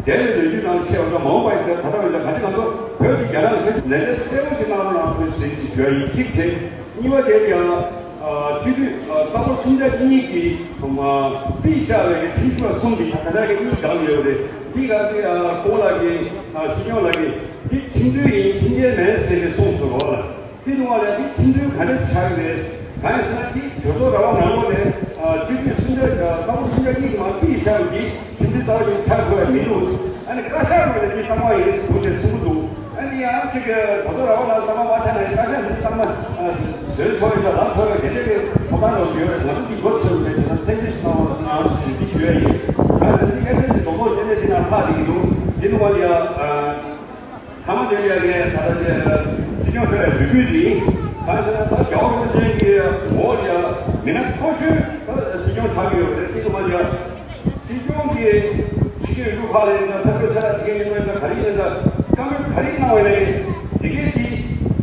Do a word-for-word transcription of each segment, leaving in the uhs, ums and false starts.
དེ་ནས་ལོ་རྒྱུས་ནང་བཤད་པ་ན་མ་འོངས་པ་ཡིན་ད་ད་ལྟ་ཡིན་ད་ག་ཅི་ང་ཚོ་བོད་ཀྱི་རྒྱ་ནག་ལ་ནན་ཏན་གསལ་པོ་ཞིག་གནང་རོགས་གནང་ཟེར་ཞིག་ཞུ་ཡ་ཡིན་གཅིག་བྱས། གཉིས་པ་དེ་ཀྱང་སྤྱི་འཐུས་རྩ་འབོར་སུམ་ཆ་གཉིས་ཀྱི་ཐོག་མ་པིས་བཅག་པའི་ཁྲིམས་གཞི་པ་གསུམ་འདི་ད་ག་ནང་གི་གཉིས་བསྡམས་ཡོད་རེད། འདི་ག་ཚོད་སྐུ་ངོ་ལགས་ཀྱིས་སྲིད་སྐྱོང་ལགས་ཀྱིས་འདི་ཁྲིམས་མཐུན་ཡིན་ཁྲིམས་འགལ་མེད་ཟེར་ནས་གསུངས་སོང་རོགས་ལ། དེ་དུས་ང་ལ་འདི་ཁྲིམས་མཐུན་ག་འདྲ་ཆགས་ཀྱི་རེད། གང་ཡིན་ཟེར་ན་འདི་གྲོས་ཚོགས་ར་བ་ནང་ལོགས་ནས་སྤྱི་འཐུས་སུམ་ཆ་རྩ་བ་སུམ་ཆ་གཉིས་ཀྱི་མར་ཕུད་བཞག་པ་འདི་ཁྲིམས་མཐུན་རྩ་བ་ཉིད་ཆགས་དགོས་པ་མི་འདུག་ཨ་ནི་བཀའ་ཤག་ངོས་ནས་འདི་གཙང་མ་ཡིན་ཟེར་ནས་གསུང་གི་འདུག་ཨ་ནི་ཡང་གཅིག་གྲོས་ཚོགས་ར་བ་ནང་གཙང་མ་མ་ཆགས་ན་བཀའ་ཤག་འདི་གཙང་མ་འདོན་ཐུབ་ཡོད་ཤག་ལམ་ཐོབ་ཡོད་དེ་འདྲ་གི་ཐོབ་ཐང་རོགས་ཡོད་རེད། ང་ཚོ་འདི་མགོ་ཚོས་ནས་བྱས་ན་སེམས་ཁྲལ་ཞིག་གནང་བ་ཟེར་ནས་འདི་ཞུ་ཡ་ཡིན། གང་ཡིན་ཟེར་ན་འདི་ཨེ་ཤེ་ཡ་གི་རྡོག་རྡོག་བྱས་ནས་འདི་ནང་ལྷག་བསྡད་ཀྱི་འདུག་འདི་ནང་བ་ལ་ཡ། ཐ་མ་དེ་ལ་ཡ་ངས་ད་ལྟ་དེ་སྲིད་སྐྱོང་ཐོན་པའི་འབོད་སྐུལ་ཞིག་ཡིན། གང་ཟེར་ན་ད་རྒྱལ་བ་རིན་པོ་ཆེ་གི་འོག་ལ་ཡ་མི་སྣ་མཐོ་ཤོས་ད་སྲིད་སྐྱོང་ཆགས་ཀྱི་ཡོད་རེད། དེ་ཚོ་མ་ཡ་སྲིད་སྐྱོང་གི་སྤྱི་ཁྱབ་ལུགས་ཁག་ལ་ཡིན་ན་ས་ཁུལ་ས་ཡ་ཚིག་ཡིན་ན་ག་རེ་ཡིན་ན་བཀའ་མོལ་ག་རེ་གནང་བ་ཡིན་ན་དེ་གས་དེ་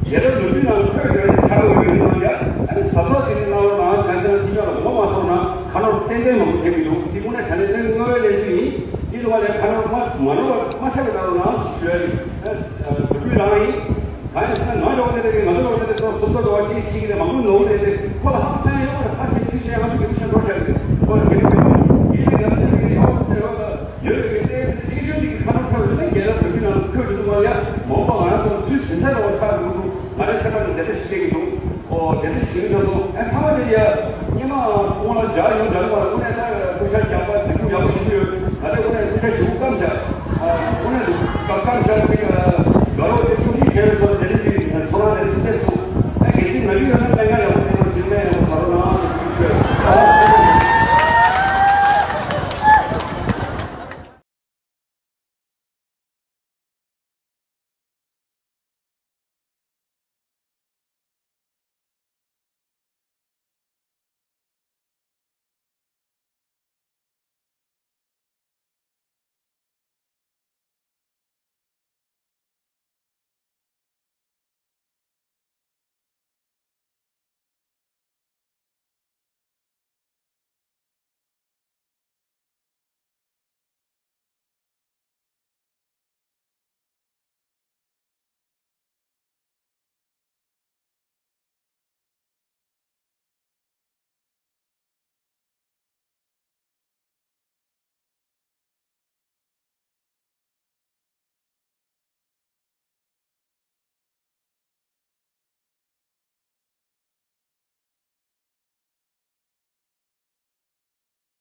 རྒྱལ་རབས་ལོ་རྒྱུས་ནང་འཁོད་ཡོད་རེད། ཆགས་ཡོད་རེད། ཡིན་ན་ཡ་ཨ་ནི་གཟབ་གཟབ་བྱས་ནས་གནང་རོགས་གནང་། གང་ཟེར་ན་སྲིད་སྐྱོང་ལ་ངོ་མ་སོང་ན་ཁ་ནོར་ཏན་ཏན་མང་པོ་ཐེབས་ཀྱི་འདུག་དེ་དངོས་གནས་དྲང་གནས་དོན་དངོས་པོའི་གནས་ཚུལ་ཡིན། དེ་ལ་བ་ལས་ཁ་ནོར་མ་མ་ནོར་བ་མ་ཐེབས་པ་གནང་རོགས་གནང་ཞེས་ཞུ་ཡ་ཡིན། འབོད་སྐུལ་རང་ཡིན། གང་ཡིན་ཟེར་ན་ང་ལོག་དེ་དེ་ང་ཚོ་ལོག་དེ་དེ་ཚོ་སུམ་ཚོགས་འགྲོ་བ་དེ་ཞིག་ནས་མང་པོ་ནོར་དེ་དེ་ཁོ་ལ་ཧང་སང་ཡོད་པ་ཁ་ཆེ་ཆེ་ཆེ་ང་ཚོ་གི་ཆ་འགྲོ་བྱ་དེ་ཁོ་ལ་དེ་དེ་ཡིན་ནས་ང་ཚོ་གི་ཡོད་པ་ཡོད་པའི་དེ་སྲིད་གཞུང་གི་ཁ་ནང་ཁ་བའི་ས་རྒྱལ་ལ་བོད་ཀྱི་ནང་ཁོད་དུ་བ་ཡ་མ་འོངས་པ་ང་རང་ཚོ་ཚུལ་ཟིན་ཚ་ར་བ་ཆགས་འདུག་ང་རང་ཆ་ཁ་ནས་དེ་འདྲ་ཞིག་སྐྱེ་གི་འདུག་ཨོ་དེ་འདྲ་ཞིག་ཡིན་ན་སོང་ཨ་ཁ་བ་དེ་ཡ་སྙེ་མ་ཁོང་ལ་འཇག་ཡོང་འཇག་པ་དངོས་གནས་ད་སྐུ་ཤ་རྒྱག་པ་འཛིན་སྐྱོང་ཡག་པོ་ཞིག་ཡོད།